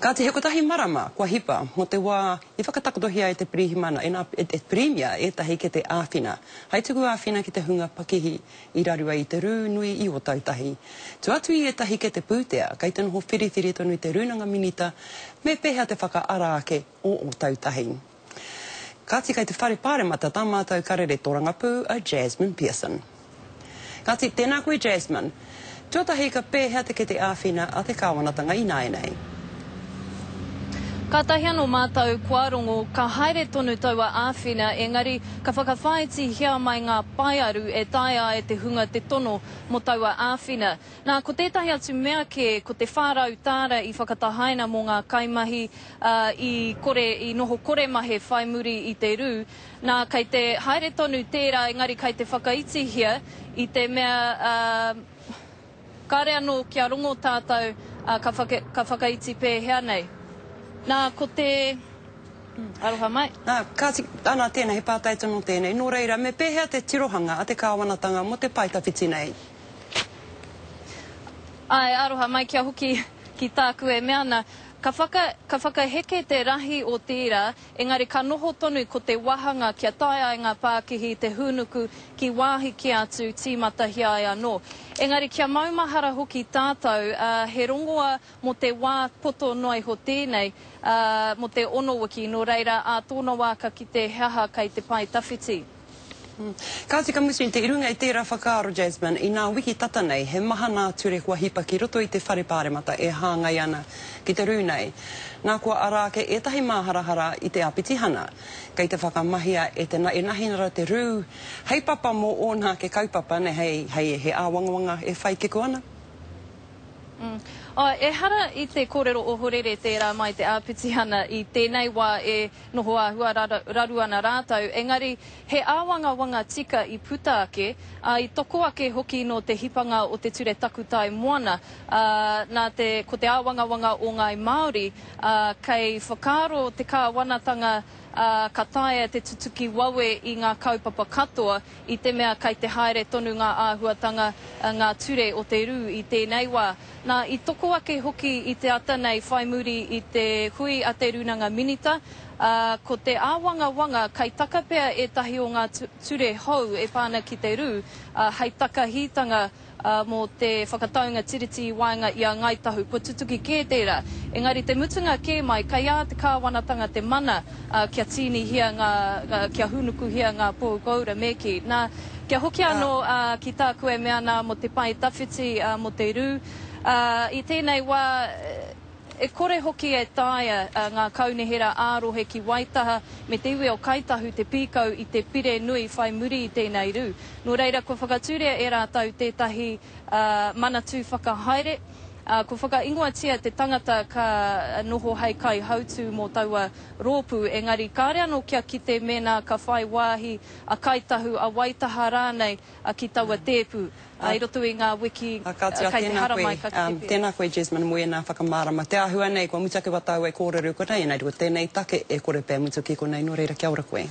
Kāti he kotahi marama kua hipa mō te wā i whakatakotohia e te Pirihimana, e nā, e te Pirimia ētahi kete āwhina, hai tuku āwhina ki te hunga pakihi i raru ai i te rū nui i Ōtautahi. Tua atu i ētahi kete pūtea, kei te noho whiriwhiri tonu te Rūnanga Minita me pēhea te whakaara ake o Ōtautahi. Kāti kei te Whare Pāremata tā mātou karere tōrangapū a Jasmine Pearson. Kāti, tēnā koe Jasmine. Tuatahi ka pēhea te kete āwhina a te kāwanatanga ināianei? Kātahi anō mātou kua rongo ka haere tonu taua āwhina engari ka whakawhāitihia mai ngā paearu e taea ai te hunga te tono mō taua āwhina. Nā, ko tētahi atu mea kē, ko te 400 tāra i whakatahaina mō ngā kaimahi, ā, i kore, i noho koremahe whai muri i te rū. Nā, kei te haere tonu tērā engari kei te whakaitihia i te mea, ā, kāre anō kia rongo tātou, ā, ka whaka, ka whakaiti pēhea nei. Nā, ko te, aroha mai. Nā, kāti, ana tēnā, he pātai tonu tēnei. Nō reira, me pēhea te tirohanga a te kāwanatanga mō te pae tawhiti nei? Āe, aroha mai kia hoki ki tāku e mea ana. Ka whaka, ka whakaheke te rahi o tērā, engari ka noho tonu ko te wahanga kia tae ai ngā pākihi te hūnuku ki wāhi kē atu tīmatahia ai anō. Engari kia maumahara hoki tātou, ā, he rongoa mō te wā poto noa iho tēnei, ā, mō te ono wiki, nō reira, ā tōna wā ka kite he aha kei te pae tawhiti. Kāti ka mutu i runga i tērā whakaaro, Jasmine, i nā wiki tata nei, he maha nā ture kua hipa ki roto i te Whare Pāremata e hāngai ana ki te rū nei. Nā kua ara ake ētahi māharahara i te āpitihana, kei te whakamahia e te e Nahinara te rū hei papa mō ōna ake kaupapa, nei hei, hei, he āwangawanga e whai kiko ana. Oh, ehara i te kōrero ohorere tērā mai te āpitihana i tēnei wā e noho āhua raru ana rātou, engari he āwangawanga tika i puta ake, ā, i toko ake hoki nō te hipanga o te Ture Takutai Moana, ā, nā te, ko te āwangawanga o Ngāi Māori, ā, kei whakaaro te kāwanatanga, ā, ka taea te tutuki wawe i ngā kaupapa katoa, i te mea kei te haere tonu ngā āhuatanga, ngā ture o te rū i tēnei wā. Nā, i toko ake hoki i te ata nei whai muri i te hui a te Rūnanga Minita, ā, ko te āwangawanga kei taka pea ētahi o ngā ture hou e pā ana ki te rū, ā, hei takahitanga mō te whakataunga tiriti i waenga i a Ngāi Tahu, kua tutuki kē tērā. Engari te mutunga kē mai, kei a te kāwanatanga te mana kia tīnihia ngā, kia hūnukuhia ngā pou koura me kī. Nā, kia hoki anō ki tāku e mea nā mō te pae tawhiti, mō te rū, i tēnei wā, E kore hoki e taea ngā kaunihera ā-rohe ki Waitaha me te iwi o Kāi Tahu te pīkau i te pire nui whai muri i tēnei rū. Nō reira, kua whakatūria e rātou tētahi manatū whakahaere, ā, kua whakaingoatia te tangata ka noho hei kaihautū mō taua rōpū, engari kāre anō kia kite mēnā ka whai wāhi a Kāi Tahu, a Waitaha rānei ki taua tēpu. I roto i ngā wiki kei te haramai ka kite pea. Tēnā koe Jasmine mō ēnā whakamārama. Te āhua nei kua mutu ake wā tāua e kōrero i konei, engari ko tēnei take e kore pea e mutu ki konei, nō reira kia ora koe.